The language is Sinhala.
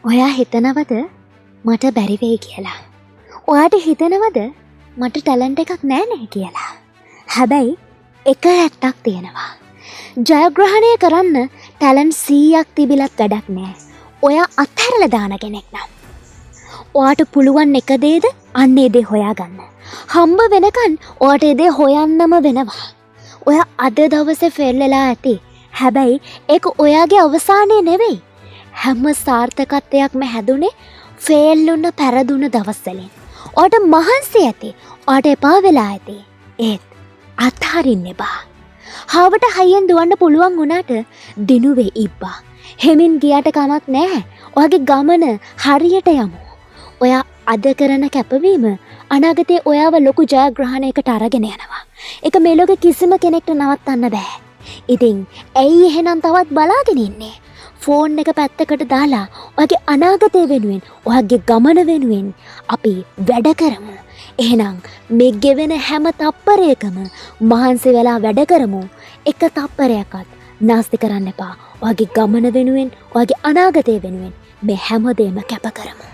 ඔයා හිතනවද මට බැරි වෙයි කියලා? ඔයාට හිතෙනවද මට ටැලන්ට් එකක් නෑ නේ කියලා? හැබැයි එක ඇත්තක් තියෙනවා. ජයග්‍රහණය කරන්න ටැලන්ට් 100ක් තිබිලත් වැඩක් නෑ, ඔයා අත්හැරලා දාන කෙනෙක් නම්. ඔයාට පුළුවන් එක දේද අන්න ඒ දේ හොයාගන්න. හම්බ වෙනකන් ඔයාට ඒ දේ හොයන්නම වෙනවා. ඔයා අද දවසේ ෆේල් වෙලා ඇති. හැබැයි ඒක ඔයාගේ අවසානය නෙවෙයි. හැම සාර්ථකත්වයක්ම හැදුනේ ෆේල් වුණ, පැරදුන දවස්වලින්. ඔයාට මහන්සි ඇති. ඔයාට එපා වෙලා ඇති. ඒත් අත්හරින්න එපා. හාවට හයියෙන් දුවන්න පුළුවන් වුණාට දිනුවේ ඉබ්බා. හෙමින් ගියාට කමක් නෑ. ඔයාගේ ගමන හරියට යමු. ඔයා අද කරන කැපවීම අනාගතයේ ඔයාව ලොකු ජයග්‍රහණයකට අරගෙන යනවා. ඒක මේ ලෝකෙ කිසිම කෙනෙක්ට නවත්තන්න බෑ. ඉතින් ඇයි එහෙනම් තවත් බලාගෙන ඉන්නේ? ෆෝන් එක පැත්තකට දාලා ඔයාගේ අනාගතය වෙනුවෙන්, ඔයාගේ ගමන වෙනුවෙන් අපි වැඩ කරමු. එහෙනම් මේ ගෙවෙන හැම තප්පරයකම මහන්සි වෙලා වැඩ කරමු. එක තප්පරයක්වත් නාස්ති කරන්න එපා. ඔයාගේ ගමන වෙනුවෙන්, ඔයාගේ අනාගතය වෙනුවෙන් මේ හැමදේම කැප කරමු.